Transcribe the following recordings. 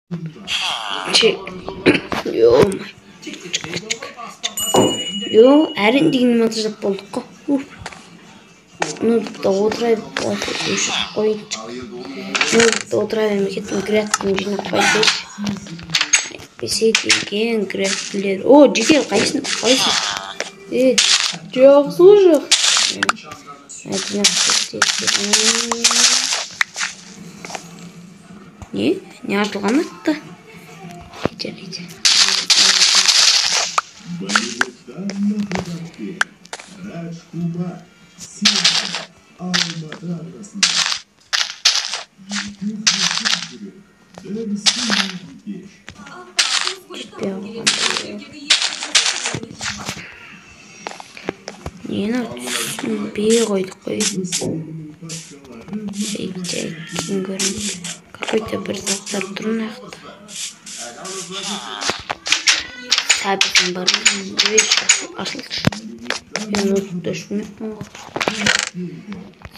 Ё-моё. Ё, әрең дегенмен монтаждап болдық қой. Уф. Ноутбукта отыра өшіріп қояйыншы. Ноутбукта отыра бермей кеттім, грядканы жинап қояйыншы. Әйтпесе деген грядкілер. О, жігер, қайсың? Қайсың? Е, жақсы ғой, жақсы. Жинап кетті. Не? Не ашылған атты? Жарайды. Жетпей қалған. Нені түсінбей қойдық қой. Кейін көреміз. Какой-то бір заттар тұр мына жақта. Сәбізім бар. Ашылшы. Мен ноутбукты өшірмеппін ғой.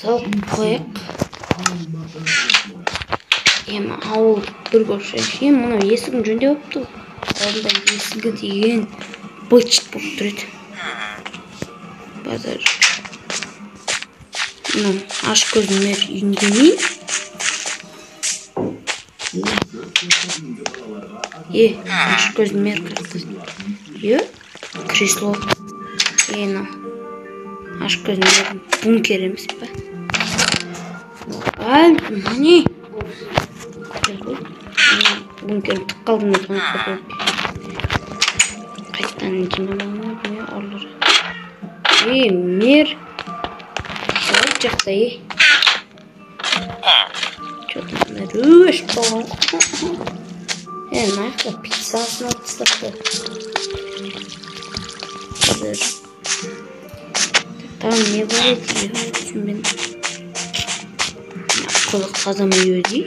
Салып қояйық. Ем, ауыл бір көрші. Ем, мынау есігін жөндеп алыпты ғой. Алдында есігі деген быт-шыт болып тұр еді. Базар. Мынау аш көзімер үйінде не? Е, аш көзімер қырқыз. Е, кресло. Е, мынау аш көзімер бункер емес пе? Ай, мына не? Бункер тық қалдым деп қайтадан жинамай не ұрылар. Е, мер. Қалай жақта, е? Чё-то мына өшіп қалған. Е, мына жақта пиццасын алып тастапты. Қазір. Тағы не бар еді? Түсінбедім. Қолы тазамай өзі.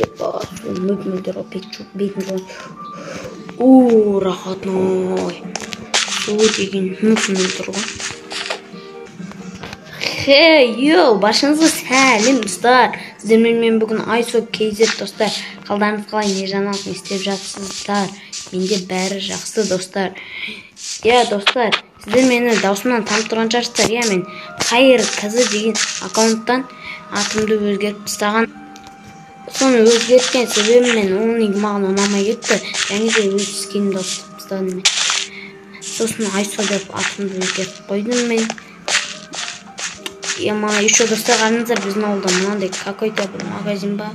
Епа, мөп-мөлдір ғой, бетін жуған. О, рахатной. Су деген мөп-мөлдір ғой. Хей, йоу, баршаңызға сәлем, достар. Сіздермен мен бүгін Айсо KZ, достар. Қалдарыңыз қалай, не жаңалық, не істеп жатсыздар? Менде бәрі жақсы, достар. Иә, достар, сіздер мені даусымнан танып тұрған шығарсыздар. Иә, мен Қайыр Кз деген аккаунттан атымды өзгертіп тастаған. Соны өзгерткен себебім мен оның маған ұнамай кетті. Және де өз скинімді ауыстырып тастадым мен. Сосын Айсо деп атымды өзгертіп қойдым мен. Е, мана еще достар қараңыздар, біздің ауылда мынандай какой-то бір магазин ба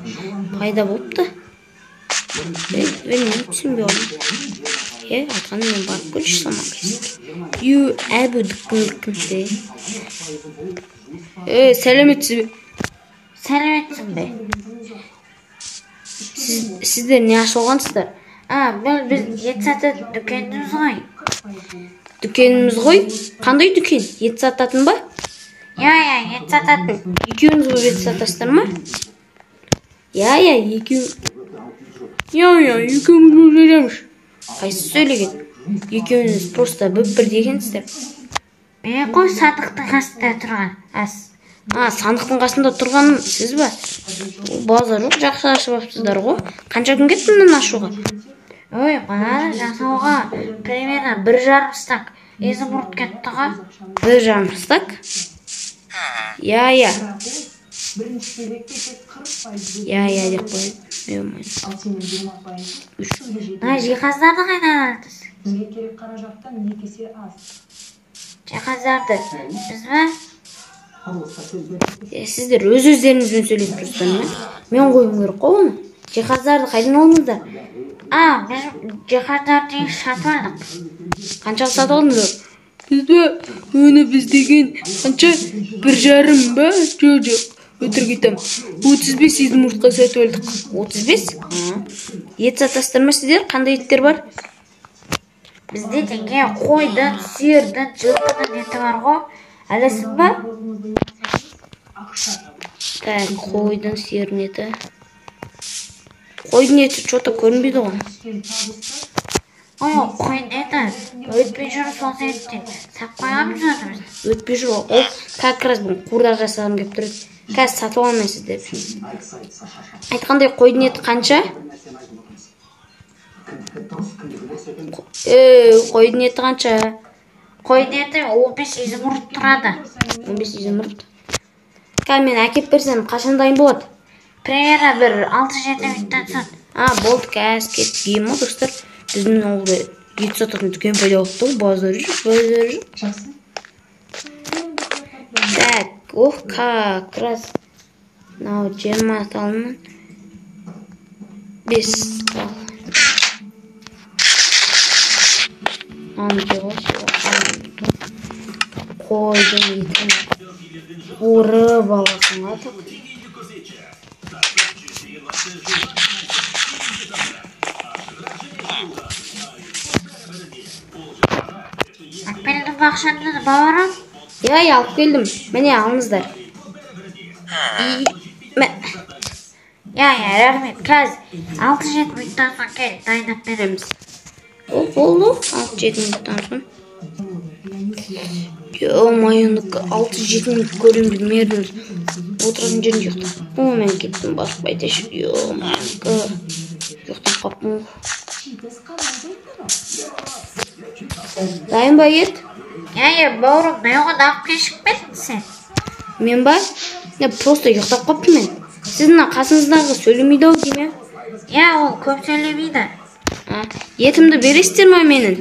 пайда болыпты. Білмеймін, түсінбей қалдым. Е, айтқанда мен барып көрейінші сол магазинге. Ю, әбу дүкін дүкін де. Е, сәлеметсіз бе? Сәлеметсің бе? Сіздер не ашып алғансыздар? А, бұл біз ет сататын дүкеніміз ғой. Дүкеніміз ғой? Қандай дүкен? Ет сататын ба? Иә, иә, ет сататын. Екеуіңіз болып ет сатасыздар ма? Иә, иә, екеу. Иә, иә, екеуміз болып жүреміз. Қайсысы сөйлеген? Екеуіңіз просто бір екенсіздер. Мен қой сандықтың қасында тұрған. Ас. А, сандықтың қасында тұрған сіз ба? Базар жоқ, жақсы ашып алыпсыздар ғой. Қанша күн кетті мынаны ашуға? Ой, мынаны жасауға примерно 1,5 стак изумруд кетті ғой. 1,5 стак? Иә, иә. Иә, иә деп қояйын. Мына жиһаздарды қайдан алдыңыз? Жиһаздарды біз бе? Сіздер өз өздеріңізбен сөйлесіп тұрсыздар ма? Мен қоюым керек қой оны. Жиһаздарды қайдан алдыңыздар? А, біз жиһаздарды сатып алдық. Қаншаға сатып алдыңыздар? Біз бе? Оны біз деген қанша? 1,5 ба? Жоқ, жоқ. Өтірік айтамын. 35 изумрудқа сатып алдық. 35? Ет сатасыздар ма сіздер? Қандай еттер бар? Бізде деген қойдың, сиырдың, жылқының еті бар ғой. Аласың ба? Так, қойдың, сиырдың еті. Қойдың еті что-то көрінбейді ғой. Ой, қойдың еті өтпей жүр, сол себептен сатып қойғанбыз өзіміз. Өтпей жүр ғой. Ол как раз бүгін қуырдақ жасағым келіп тұр еді. Қазір сатып аламын мен сіздер. Айтқандай қойдың еті қанша? Қойдың еті қанша? Қойдың еті 15 изумруд тұрады. 15 изумруд. Қазір мен әкеп берсем, қашан дайын болады? Примерно бір 6-7 минуттан соң. А, болды, қазір кетіп кием ғой, достар. Біздің ауылда ет сататын дүкен пайда болыпты ғой, базар жоқ, базар жоқ. Так, ох, как раз. Мынау 20 талынан 5 тал. Мынаны жеп алшы. Қойдың етін қуырып аласың ғой, так. Алып келдің бе ақшаңды, бауырым? Иә, иә, алып келдім. Міне, алыңыздар. Мә. Иә, иә, рахмет. Қазір 6-7 минуттан соң кел, дайындап береміз. О, болды, 6-7 минуттан соң. Ё-моё, 6-7 минут көремін мердім. Отыратын жерім жоқ. О, мен кеттім, барып қайтайыншы. Ё-моё, ұйықтап қалыппын ғой. Дайын ба ет? Иә, иә, бауырым, неғып алып кешігіп кеттің сен? Мен ба? Не, просто ұйықтап қалыппын мен. Сіздің мына қасыңыздағы сөйлемейді ау деймін, Иә, ол көп сөйлемейді. А, етімді бересіздер ма менің?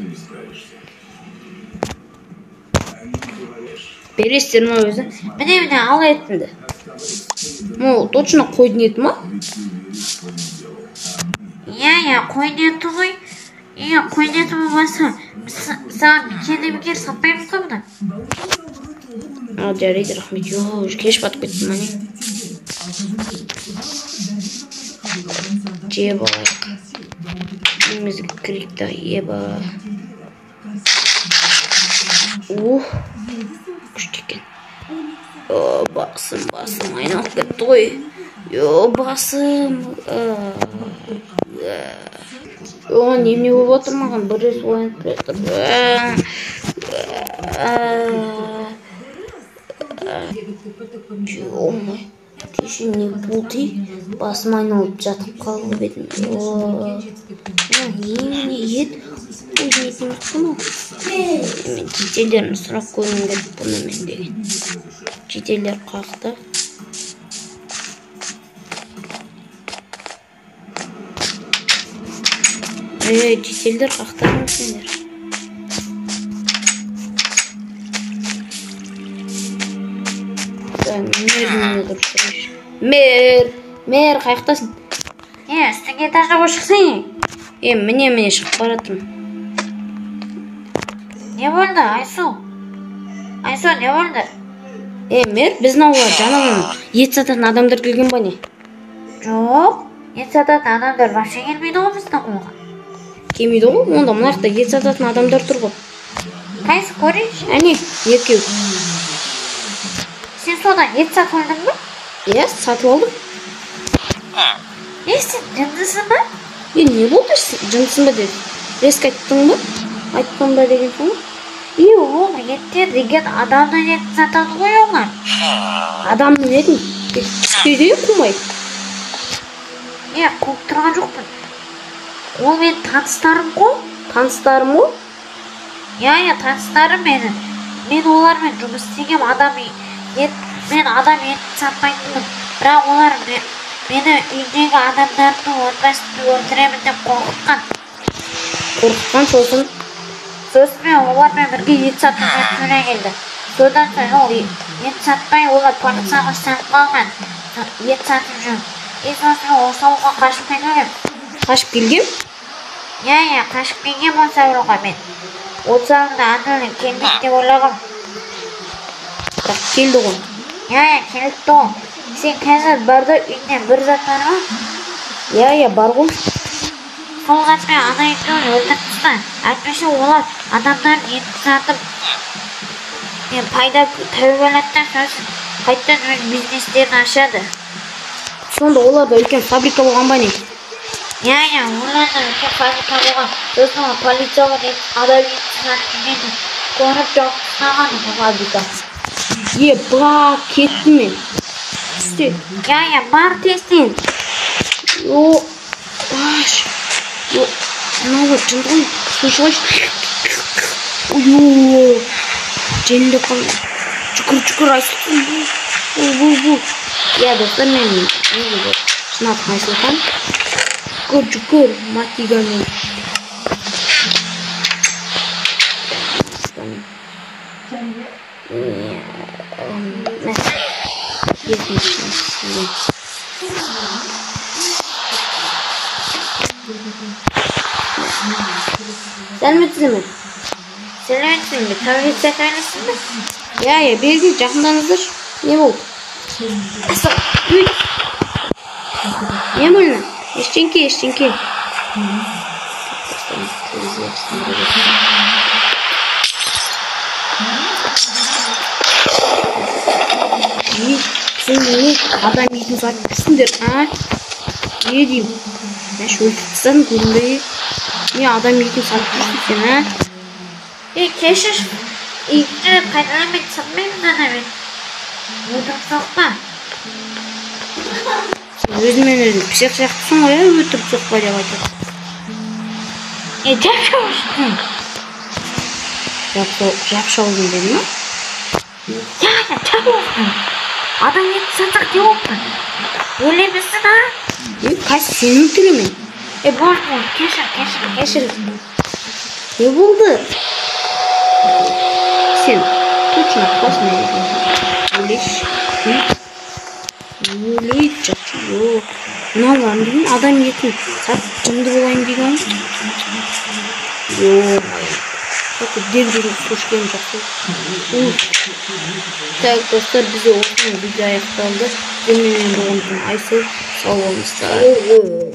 Бересіздер ма өзі? Міне, міне, ал етімді. Ол точно қойдың еті ма? Иә, иә, қойдың еті ғой. Иә, қойдың еті болмаса, саған бекерден бекер сатпаймыз ғой бұны. А, жарайды, рахмет. Йо, уже кеш батып кеттім, әне. Жеп алайық. Үйімізге кірейік та, еба. Ух, күшті екен. О, басым, басым айналып кетті ғой. Йо, басым. О, немене болып отыр маған? Бір рет оянып жатыр. Ё-моё, кеше не болды? Басым айналып жатып қалып едім. О, немене ет? Қойдың етін емес қой мынау. Мен жителдерін сұрап көргім келіп бұны мен деген. Жителдер қақты. Ей, жителдер қақтарың сендер. Мэр, мэр, қаяқтасың? Е, үстіңгі этажға ғой шықсай. Е, міне, міне, шығып бара жатырмын. Не болды, Айсу? Айсу, не болды? Е, мэр, біздің ауылға жаңадан ет сататын адамдар келген ба не? Жоқ, ет сататын адамдар вообще келмейді ғой біздің ауылға. Келмейді ғой, онда мына жақта ет сататын адамдар тұр ғой. Қайсы көрейінші? Әне, екеу. Сен содан ет сатып алдың ба? Иә, сатып алдым. Е, сен жындысың ба? Е, не болды, жындысың ба деді? Резко айттың ба? Айттың ба деген соң? Е, ол еттер деген адамның етін сатады ғой олар. Адамның етін? Түспейді қумай. Е, қуып тұрған жоқпын. Ол менің таныстарым ғой. Таныстарым ғой? Иә, иә, таныстарым менің. Мен олармен жұмыс істегем, адам ет, мен адам етін сатпайтынмын. Бірақ олар мені үйдегі адамдардың отбасын өлтіремін деп қорқытқан. Қорқытқан сосын? Сосын мен олармен бірге ет сатуға тура келді. Содан соң ол ет сатпай, олар полицияға ұсталып қалған. Ет сатып жүр. И сосын мен осы ауылға қашып келгем. Қашып келгем? Иә, иә, қашып келгем осы ауылға мен. Осы ауылда ана келмейді деп ойлағам. Бірақ келді ғой. Иә, иә, келді ғой. Сен қазір бар да үйіңнен бір зат бар ма? Иә, иә, бар ғой. Сол затпен ана екеуін өлтіріп таста. Әйтпесе олар адамдардың етін сатып, пайда тауып алады да, сосын қайтадан өз бизнестерін ашады. Сонда оларда үлкен фабрика болған ба не? Иә, иә, оларда үлкен фабрика болған. Сосын ол полициялар адам етін сатып жүргенін көріп жауып тастаған ол фабрика. Е, ба, кеттім мен. Түсте. Иә, иә, бар тез-тез. О, аш. О. Мынау жынды ғой. Су ішіп. Ой, жеңілдеп қалдым. Жүгір, жүгір, Айсұлтан. Бұл, бұл. Иә, достар, мен негізі шын атым Айсұлтан. Жүгір, жүгір, матигамен. Сәлеметсіз бе? Сәлеметсіз бе? Тәуелсіз сәлеметсіз бе? Иә, иә, бері жақындаңыздаршы. Не болды? Не больно? Ештеңке, ештеңке. Сен не адам етін сатып жүрсіңдер, а? Не деймін? Мәш өлтіріп тастадым, көрінбей. Не адам етін сатып жүрсің сен, а? Ей, кешір. Екінші рет қайталамай сатпаймын ана мен. Өтірік соқпа. Сен өзіңмен өзің пысық сияқтысың ғой, өтірік соқпа деп айтады. Е, жапшы аузың. Жапшы аузың деді ма? Иә, иә, жап аузың. Адам етін сатсақ не болыпты? Өлемісің, а? Е, қазір сені өлтіремін. Е, болды, болды, кешір, кешір, кешір. Не болды? Сен точно классный. Өлеш. Өлей, жапшы, жоқ. Мыналарын деген адам етін сатып жынды болайын деген. Ё-моё. Деп жүрген көшкен жақсы. Так, достар, бізде осымен видео аяқталды. Сіздермен болған Айсұл. Сау болыңыздар.